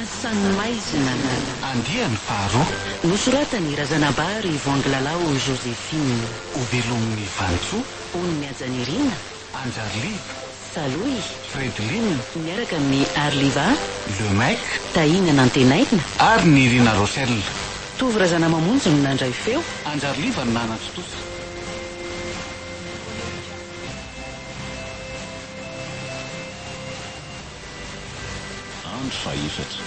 Asan'ny maizina. Andiany faharoa. Nosoratan'i Razanabary Voangilalao Joséphine. Hovelomin'i Vanintsoa. Ony Mihajanirina. Anjariliva. Salohy. Fredeline. Miaraka amin'i Arliva. Le Mec. Tahina Nantenaina. Ary Nirina Rochelle. Tovo Razanamamonjy no nandray feo. Anjariliva no nanatontosa. Andro fahefatra.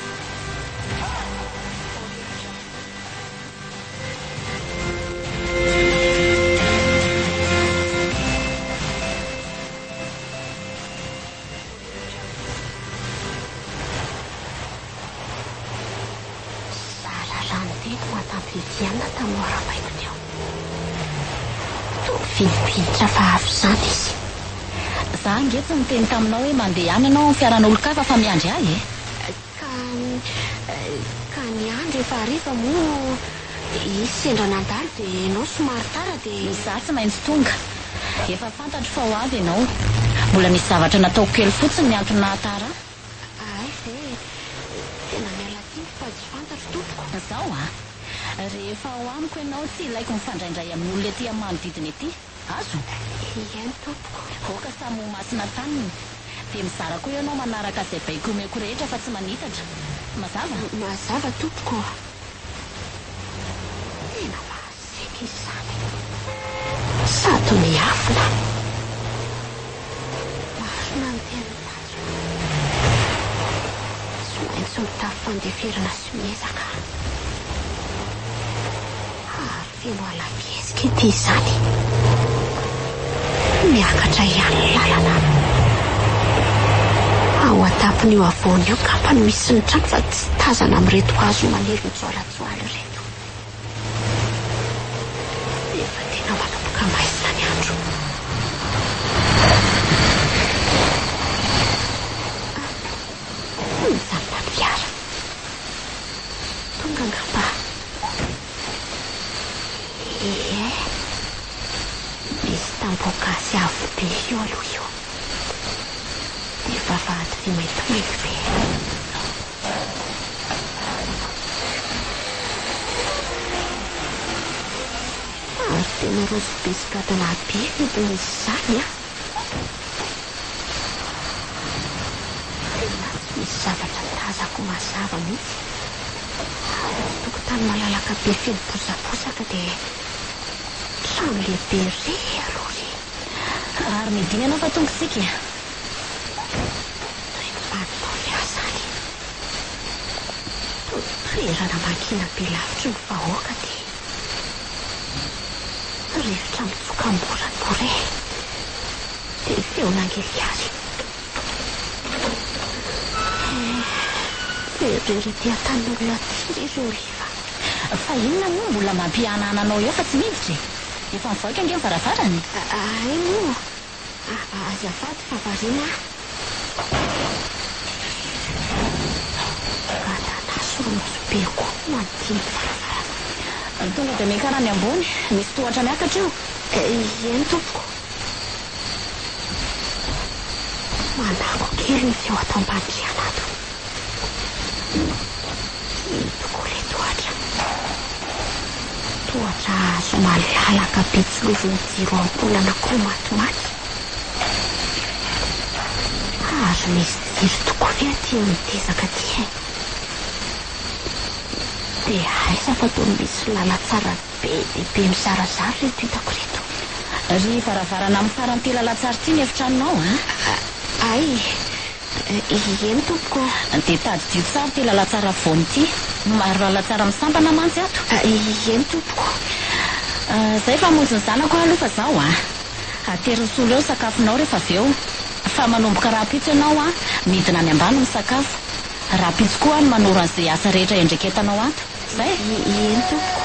Zara raha niteny Madame Viviane tamin'ny arahabaiko teo. Toa mivinibinitra hafahafa izany izy. Za ange tsy niteny taminao hoe mandehana ianao amin'ny fiaran'olon-kafa fa miandry ahy e! Ka, ka niandry efa hariva moa izy sendra nandalo dia ianao somary tara dia. Izaho tsy maintsy tonga. Efa fantatro fa ho avy ianao. Mbola nisy zavatra nataoko kely fotsiny ny antony nahatara ahy. Hay ve? Tena miala tsiny fa tsy fantatro tompoko. Zao a! Rehefa ao amiko ianao tsy ilaiko mifandraindray amin'ny olona ety amin'ny manodidina ety. Azo? Eny tompoko. Aoka samy ho masina taniny. Dia mizara koa ianao manaraka izay baiko omeko rehetra fa tsy manitatra. Mazava? Mazava tompoko. Tena mahazaka izy izany. Sady miafina. Marina ny tenin'i Tanjona. Tsy maintsy mitafy fandeferana sy miezaka. Ary feno ala-kesika ity izany. Miakatra ihany ny lalana. Ao an-tampon'io havoana io angamba no misy ny trano fa tsy tazana amin'ireto hazo maniry mijoalajoala ireto. Efa tena manomboka maizina ny andro. Mijanona ny fiara. Tonga angamba. Ie. Misy tamboho gasy avo be io aloha io. Dia vavahady vy maintimainty be. Ary tena rojo be sy gadona be ny hidin'izy izany an! Tena tsy misy zavatra tazako mazava mihitsy. Afa-tsy tokotany malalaka be feno bozabozaka dia trano lehibe re aloha re. Ary midina ianao fa tonga isika e. Toy ny manonofy ahy izany. Toa toerana mangina be lavitry ny vahoaka dia rivotra mitsoka mora no re. Dia feon'angelihazo. Very ety an-tanin'olona aty ry ry Oliva. Fa inona moa mbola mampihanahana anao eo fa tsy miditra e? Efa mivoaka ange ny varavarana e! Hay moa! Azafady fa variana aho. Gadana sy rojo be koa no manodidina ny varavarana. Tonga dia miakara any ambony, misy tohatra miakatra io. Eny tompoko. Manako kely ny feo ato ambany rihana ato. Iny tokoa ilay tohatra. Tohatra hazo malalaka be tsilovin'ny jiro ampoule anankiroa matimaty. Ary misy jiro tokoa ve aty amin'ny tezaka aty e? Dia aiza fa toa misy lalantsara be dia be mizarazara ireto hitako ireto. Ry varavarana amin'ny faran'ity lalantsara ity ny efitranonao an? Hay, eny tompoko ô. Dia tadidio tsara ity lalantsara afovoany ity. Maro lalantsara misampana mantsy ato. Eny tompoko. Izay fa hamonjy ny zanako aho aloha fa zaho an. Aterin'i Solo eo ny sakafonao rehefa avy eo. Fa manomboka rahampitso ianao an, midina any ambany misakafo. Rahampitso koa aho no manoro an'izay asa rehetra iandraiketanao ato. Zay? Eny tompoko.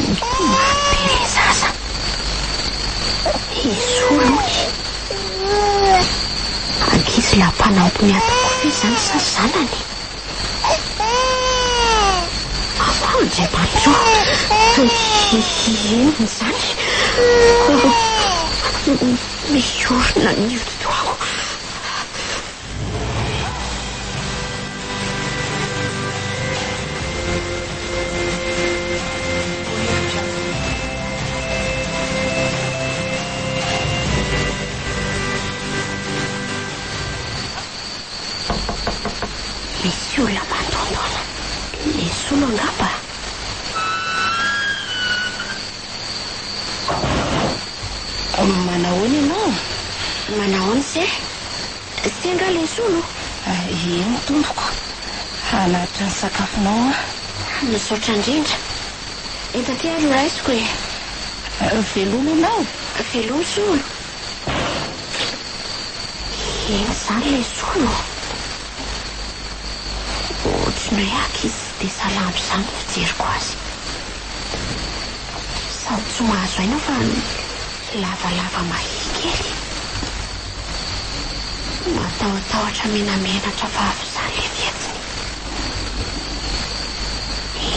Mitomany be ilay zaza. Esory hono e. Ankizy lahy mpanampy ny ato koa ve izany sa zanany? Andriamanitra ô! Inona izany? Miorina ny hodi-dohako. olona mandondona. Le solo angamba? Manahoana ianao? Manahoana se? Se angaha le solo? Eny tompoko. Hanatitra ny sakafonao aho. Misaotra indrindra. Ento aty ary ho raisiko e. Veloma ianao? Veloma Solo. Eny izany ilay Solo. Ohatry ny hoe ankizy tsy dia salama izany ny fijeriko azy. Sady tsy mahazo aina fa lavalava mahia kely. Matahotahotra menamenatra fa avy izany ilay fihetsiny.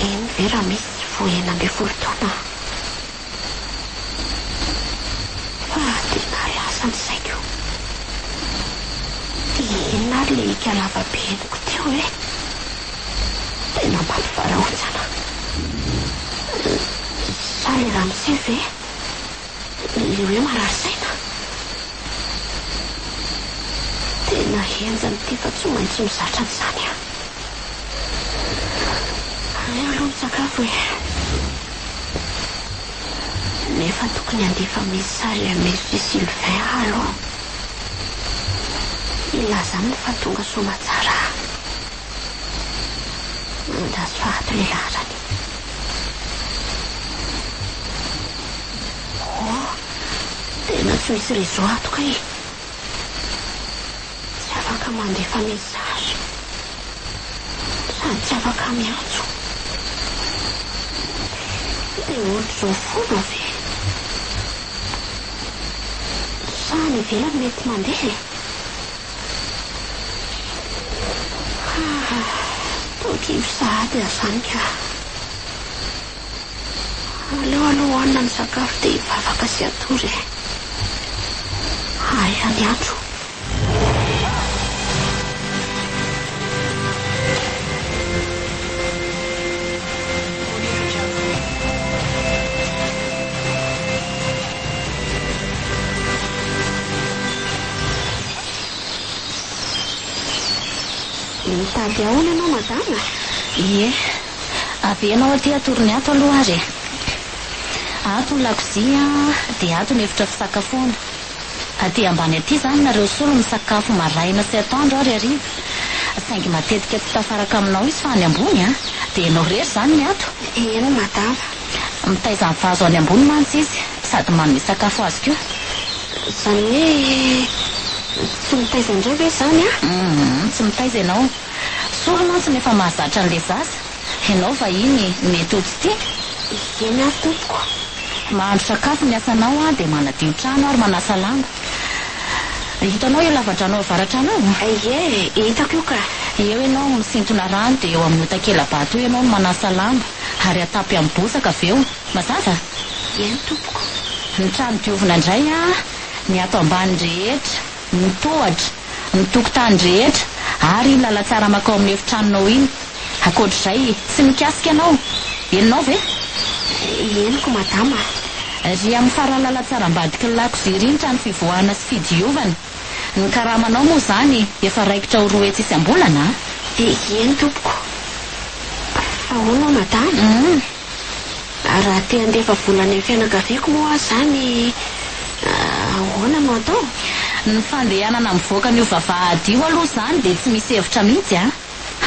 Eny ve raha misy vao 16 taona? Fa tena lasa ny saiko. Dia inona ary ilay hika lava be henoko teo e? Tena mampivarahontsana. Sa ilay ramose ve? Ilay hoe marary saina? Tena henjana ity fa tsy maintsy mizatra an'izany aho. Aleo aloha misakafo e. Nefa tokony handefa message à Monsieur Sylvain aho aloha. Hilaza aminy fa tonga soamatsara aho. Andraso fa ato ilay laharany. Oh, tena tsy misy réseau ato kay. Tsy afaka mandefa message. Sady tsy afaka miantso. Dia ohatr'izao foana ve? Sa any ivelany mety mandeha e? Ah, toa kivy sahady aho izany ka. Aleo aloha hohanina ny sakafo dia hivavaka sy hatory e. Alina ny andro. Mitady ahoana ianao madama? Ie. Avy ianao aty atorony ato aloha ary e. Ato ny lakozia dia ato ny efitra fisakafoana. Aty ambany aty izany nareo solo misakafo maraina sy atoandro ary hariva. Saingy matetika tsy tafaraka aminao izy fa any ambony an. Dia ianao irery izany ny ato? Eny madama. Mitaiza ny vazo any ambony mantsy izy sady manome sakafo azy koa. Izany hoe tsy mitaiza indray ve izany aho? Humm, tsy mitaiza ianao. Solo mantsy no efa mahazatra an'ilay zaza. Ianao vahiny mety ho tsy tia. Eny ary tompoko. Mahandro sakafo ny asanao an, dia manadio trano ary manasa lamba. Hitanao io lavadrano ao avaratrano io? Ie, hitako io ka. Eo ianao misintona rano dia eo amin'io takela-bato io ianao no manasa lamba ary atapy amin'ny bozaka avy eo. Mazava? Eny tompoko. Ny trano diovina indray an, ny ato ambany rehetra, ny tohatra, ny tokotany rehetra ary iny lalantsara mankao amin'ny efitranonao iny. Ankoatr'izay, tsy mikasika anao. Henonao ve? Henoko madama a. Ry amin'ny faran'ny lalantsara ambadiky ny lakozia ry ny trano fivoahana sy fidiovana. Ny karamanao moa izany efa raikitra ho 200 isam-bolana a! Eny tompoko. Fa ahoana madama? Raha te handefa vola any amin'ny fianakaviako moa aho izany, ahoana no atao? Ny fandehanana mivoaka an'io vavahady io aloha izany dia tsy misy hevitra mihitsy a!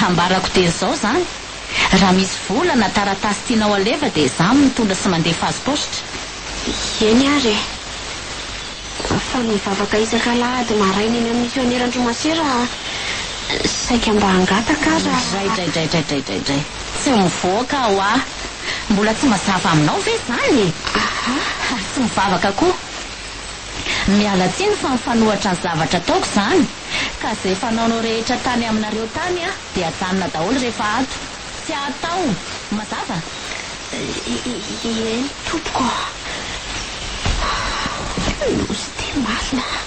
Ambarako dieny izao izany. Raha misy vola na taratasy tianao alefa dia izaho mitondra sy mandefa azy paositra. Eny ary e! Fa mivavaka isaka alahady maraina eny amin'ny misioneran-dry masera saika mba hangataka aza. Draidraidraidraidraidray. Tsy mivoaka aho ah! Mbola tsy mazava aminao ve izany e? Aha! Ary tsy mivavaka koa. Miala tsiny fa mifanohatra ny zavatra ataoko izany, ka izay fanaonao rehetra tany aminareo tany ah dia ajanona daholo rehefa ato. Tsy atao! Mazava? Eny tompoko a! Nosy ity marina a!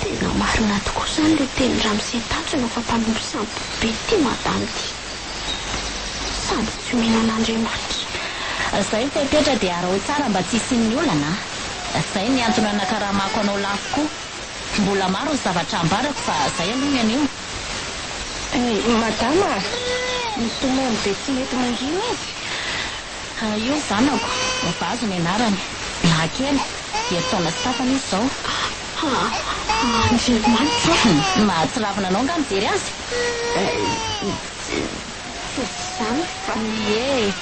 Tena marina tokoa izany ilay tenin'i ramose Tanjona fa mpanompo sampy be ity madama ity. Sady tsy mino an'Andriamanitra. Izay ny fepetra dia araho tsara mba tsy hisian'ny olana a! Izay ny antony hanakaramako anao lafo koa. Mbola maro ny zavatra ambarako fa izay aloha ny anio. Madama a! Mitomany be tsy mety mangina izy. Io zanako, Vazo ny anarany. Lahy kely, herintaona sy tapany izy izao. Andriamanitra ô! Mahatsiravina anao angaha mijery azy? Tsy izany fa. Ie,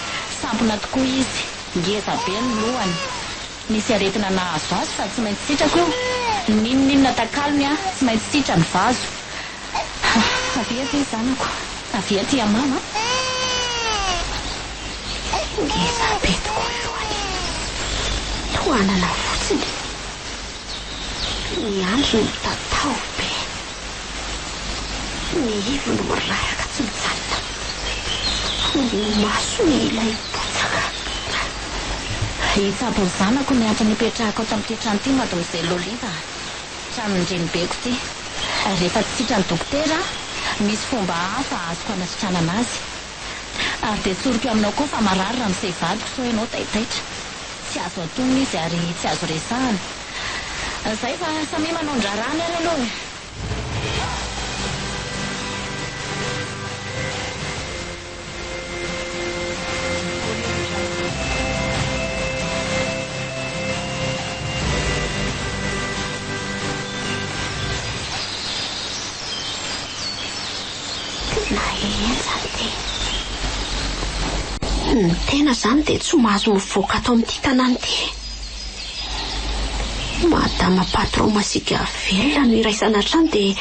sampona tokoa izy. Ngeza be ny lohany. Nisy aretina nahazo azy fa tsy maintsy sitrako io. N'inon'inona takalony aho, tsy maintsy sitrany vazo. Avia aty zanako, avia aty a mama a. Ngeza be tokoa ny lohany. Tohanana fotsiny. Ny andriny mitatao be. Ny ivony miraraka tsy mijanona. Ny masony ilay bozaka. Hitsabo ny zanako ny antony ipetrahako ato amin'ity trano ity Mademoiselle Oliva a. Tranon-drenibeko ity. Rehefa tsy sitran'ny dokotera, misy fomba hafa azoko hanasitranana azy. Ary dia tsoriko aminao koa fa marary ramose vadiko sao ianao taitaitra. Tsy azo atonina izy ary tsy azo resahana. Zay fa samia manao ny raharahany ary aloha e! Tena henjana ity. Ny tena izany dia tsy mahazo mivoaka ato amin'ity tanàna ity. Madama patron masiaka velona no iraisana hatrany dia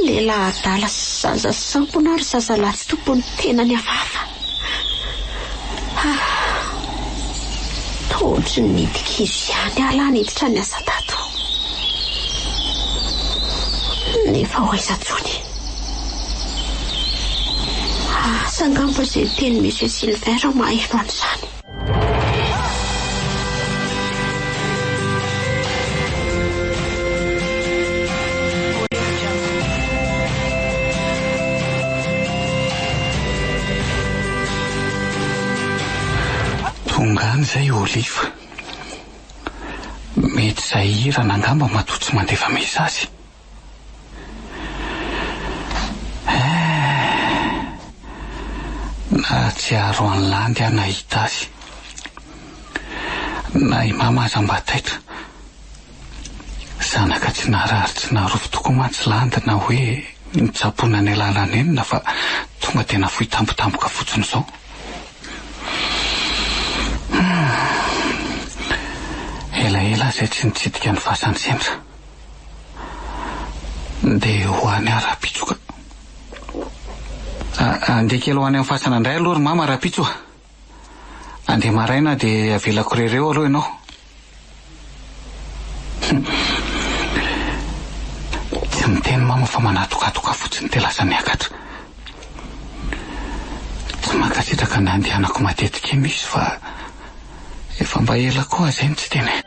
lehilahy adala sy zaza sampona ary zazalahy tsy tompon'ny tenany hafahafa. Ah! Toa ohatry ny nidi-kizo ihany aho lahy niditra niasa tato. Nefa ho aiza intsony? Asa angamba izay niteny Monsieur Silver maheno an'izany. Tonga any izay i Oliva. Mety sahirana angamba matoa tsy mandefa mesazy. Eh! Nahatsiaro an'i Landy aho nahita azy. Na i Mama aza mba taitra. Zanaka tsy naharary tsy naharofy tokoa mantsy Landy na hoe nitsapoina ny alalan'enina fa tonga dia nafoy tampotampoka fotsiny izao. Hum. Elaela aho izay tsy nitsidika ny fasan'i Sendra. Dia ho any aho rahampitso ka. Andeha kely ho any amin'ny fasana indray aloha ry mama rahampitso a. Andeha maraina dia avelako irery eo aloha ianao. Tsy miteny mama fa manatokatoka fotsiny dia lasa miakatra. Tsy mankasitraka ny handehanako matetika iny izy fa efa mba ela koa aho izay no tsy teny e.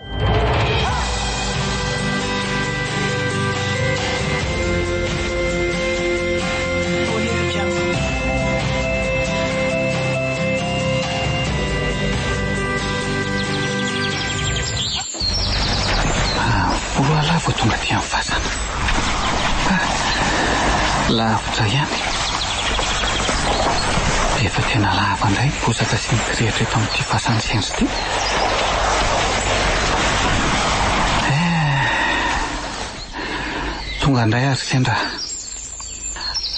Roa lahy vao tonga aty amin'ny fasana. Lavitra ihany. Efa tena lava indray ny bozaka sy ny kirihitra eto amin'ity fasan'i Sendry ity. Eh, tonga indray ary sendra.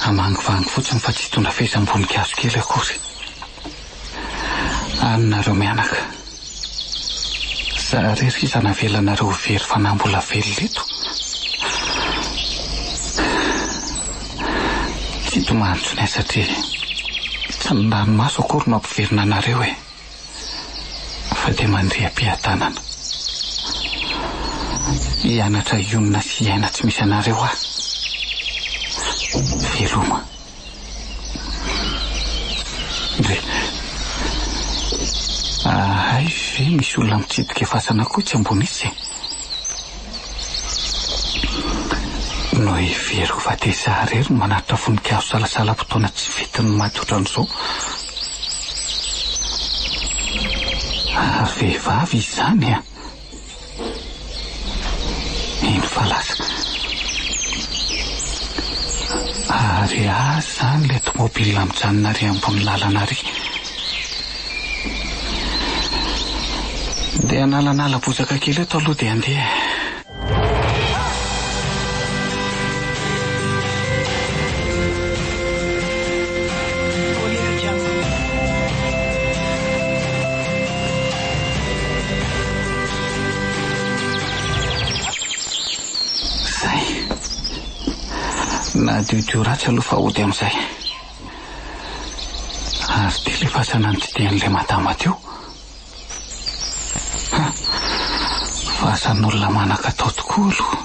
Hamangivangy fotsiny fa tsy hitondra fehezam-boninkazo kely akory. Any nareo mianaka. Za rery iza navelanareo ho very fanahy mbola velona eto? Tsy hitomany intsony aho satria tsy ny ranomaso akory no hampiverina anareo e! Fa dia mandria am-piadanana. Hianatra hionona sy hiaina tsy misy anareo aho. Veloma. Ndry. Hay ve misy olona mitsidika fasana koa etsy ambony etsy e? Noheveriko fa dia izaho irery no manatitra voninkazo salasalam-potoana tsy fetin'ny maty ohatran'izao. Ary vehivavy izy izany a! Iny fa lasa. Ary azy izany ilay tomobilina mijanona ary ambony lalana ary. Ndeha hanalanala bozaka kely eto aloha dia handeha. Zay. Nadiodio ratsy aloha fa hody amin'izay. Ary ity ilay fasana notsidihan'ilay madama teo. Ha! Fasan'olona manan-katao tokoa aloha.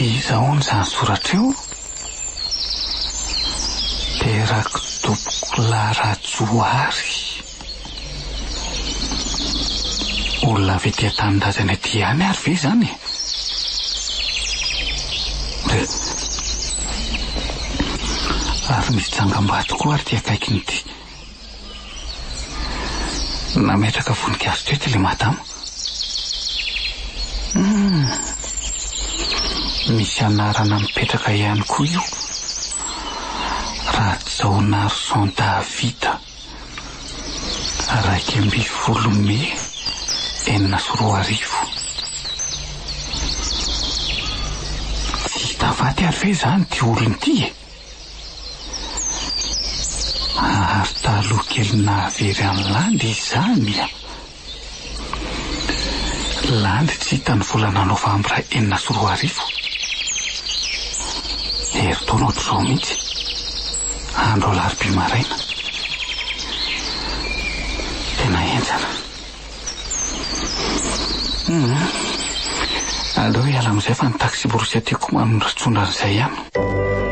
Iza hono izany soratra io? Terak'i Tompokolahy Rajohary. Olona avy ety an-tanindrazana ety ihany ary ve izany e? Re. Ary misy tsangambato koa ary ity akaikiny ity. Nametraka voninkazo teto ilay madama. Hum. Misy anarana mipetraka ihany koa io. Rajaonarison David. 11 mey 2006. Tsy hita faty ary ve izany ity olona ity e? Ary taloha kely nahavery an'i Landy izany a! Landy tsy hita ny volana novambra 2006. Herintaona ohatr'izao mihitsy. Andro alarobia maraina. Tena henjana. Hum. Aleo hiala amin'izay fa ny taksiborosy aty koa manondratsondra an'izay ihany.